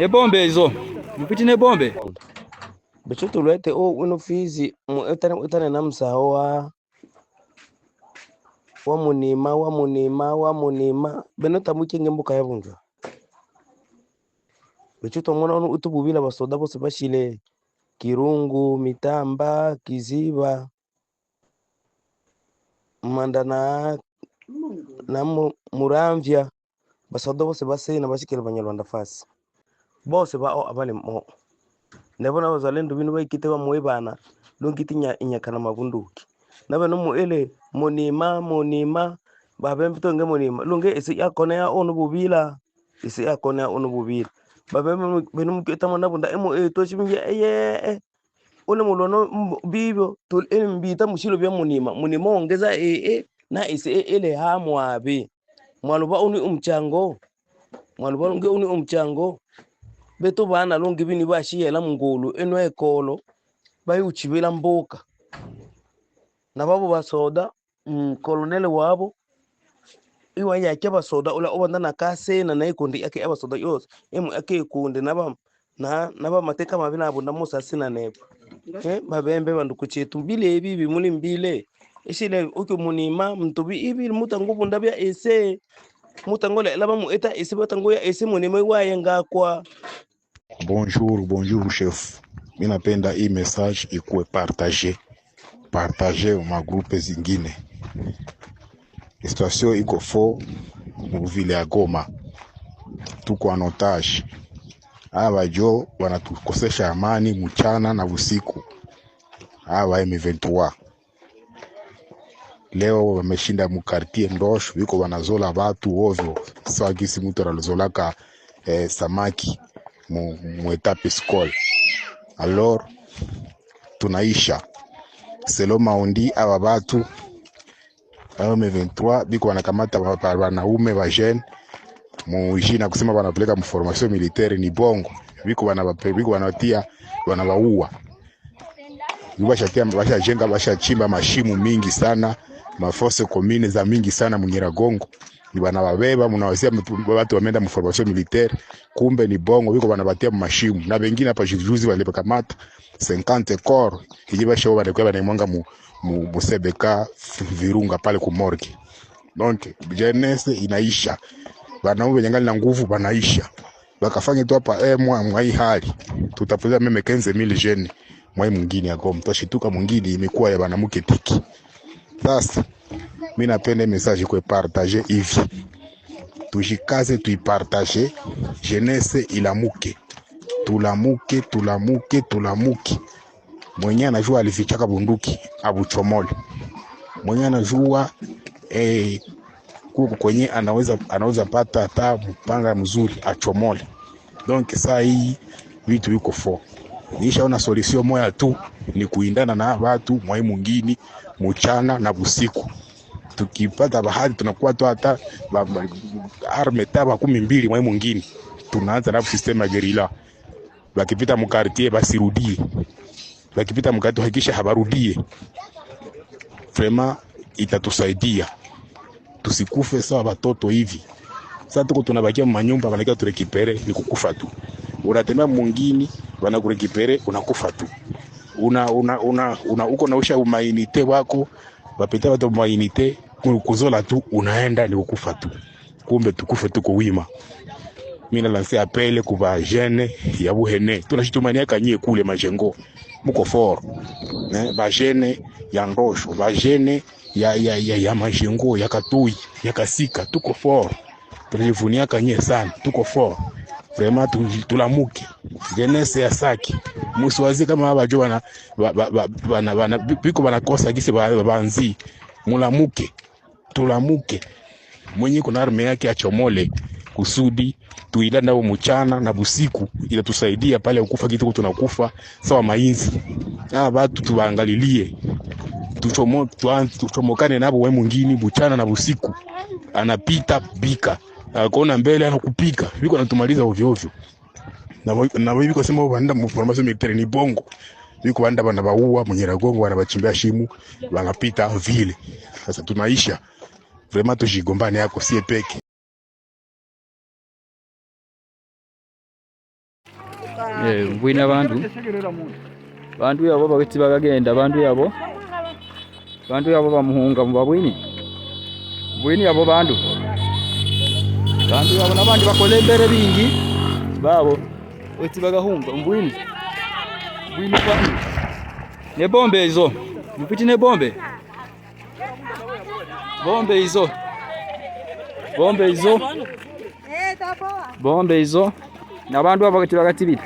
Ne bombe hizo mupiti ne bombe. Bichutulwete o uno Fizi utane na msaho wa munima wa munima wa munima beno tamukenge mbuka yabunjwa. Bichuto mona ono utububila basoda bose bashile Kirungu, Mitamba, Kiziba, Manda na Muramvya, basoda bose basena bashikile Banyarwanda fasi bose ba o abale mo ndabona abazalendo bino baikite bamuwe bana longiti inyakana mabunduki nabe no muele munima munima babe mbitonge munima lunge isi yakona ya ono bubila isi yakona ya ono bubila babe bino muketa mona bunda emo e to chibinge eye ole mulono bibyo tul mbita mushilo bya munima munima ongeza e na isi e ele ha mwabe mwaluba uni umchango mwaluba unge uni umchango beto bana longe bini bashiyela mungulu eno ekolo bayuchibela mbuka na babo basoda kolonele wabo iwa yake basoda ula obanda na kasena na ikundi yake abasoda yose emu yake ikundi naba na naba mateka mabi nabo ndamusa sina nebo babembe bandu kuchetu mbile ebi muli mbile ishile uko munima mtubi ibi mutango bunda bya ese mutangole laba mu eta ese batango ya ese munima iwaye ngakwa. Bonjour, bonjour chef. Mi napenda hii message ikuwe partage partage ma groupe zingine. Situation iko fo mu ville ya Goma, tuko en otage. Hawa jo wanatukosesha amani mchana na usiku. Hawa M23 leo wameshinda mu quartier Ndosho, biko wanazola watu ovyo, sawa gisi mtu anazolaka samaki mu etape school. Alors tunaisha selo maundi aba batu M23 biko wanakamata wanaume wa jeune mujina kusema wanapeleka mformation militaire, ni bongo. Biko biko wanatia wanawaua, bashatia bashajenga bashachimba mashimu mingi sana, maforce commune za mingi sana Munyiragongo, ni wanawabeba mnawazia watu wameenda mformation militaire, kumbe ni bongo, biko wanabatia mashimu. Na wengine hapa juzi walikamata 50 corps ili basha wanakuwa wanaimwanga mu CBK Virunga pale ku morgue. Donc jeunesse inaisha, wanaume wenye na nguvu wanaisha, wakafanya tu hapa mwa hii hali tutapoteza même 15,000 jeunes mwa mwingine ya Goma, tutashituka mwingine imekuwa ya banamuke tiki. Sasa mimi napenda message kwa partager hivi, tujikaze tuipartage, jeunesse ilamuke, tulamuke, tulamuke, tulamuke. Mwenye anajua alifichaka bunduki abuchomole, mwenye anajua kuko kwenye anaweza pata hata mpanga mzuri achomole. Donc saa hii vitu viko fo, nishaona solution moya tu ni kuindana na watu mwai mwingine mchana na busiku. Tukipata bahati tunakuwa tu hata arme taba 12 mwai mwingine, tunaanza na system ya guerrilla. Bakipita mu quartier basirudie, bakipita mu quartier hakikisha habarudie. Vraiment itatusaidia tusikufe sawa batoto hivi. Sasa tuko tunabakia manyumba wanaika turécupérer ni kukufa tu. Unatembea mwingine wanakurécupérer unakufa tu. Una uko nausha umainite wako bapeta watu umainite kuzola tu unaenda ni kukufa tu. Kumbe tukufe tuko wima. Mimi na lancer appel kwa jeune ya Buhene. Tunashitumania kanyie kule majengo. Muko fort. Ne ba jeune ya Ndosho, ba jeune ya majengo ya Katui, ya Kasika, tuko fort. Tunajivunia kanye sana, tuko fort. Vraiment tulamuke. Jeunesse ya Saki. Musiwazi kama abajo bana biko banakosa gisi banzi. Mulamuke. Tulamuke. Mwenye kuna arme yake achomole kusudi tuila nao mchana na busiku, itatusaidia pale ukufa kitu tunakufa sawa mainzi. Ah, watu tuangalilie. Tuchomokane nabo we mwingine mchana na busiku. Anapita bika. Akaona mbele anakupika. Biko anatumaliza ovyo ovyo. Na wewe biko sema wanaenda mu formation militaire ni bongo. Biko wanaenda banabaua Munyiragongo, wanabachimbia shimu, wanapita vile. Sasa tunaisha. Vraiment tujigombane yako sie peke. Mbwine abandu bandu yabo bagati bagagenda bandu yabo bamuhunga mubabwini bwini yabo bandu yabo nabandi bakola embere bingi babo weti bagahunga mbwini bwini bandu ne bombe izo mupiti ne bombe bombe izo bombe izo bombe izo nabandu abo bagati bagatibira.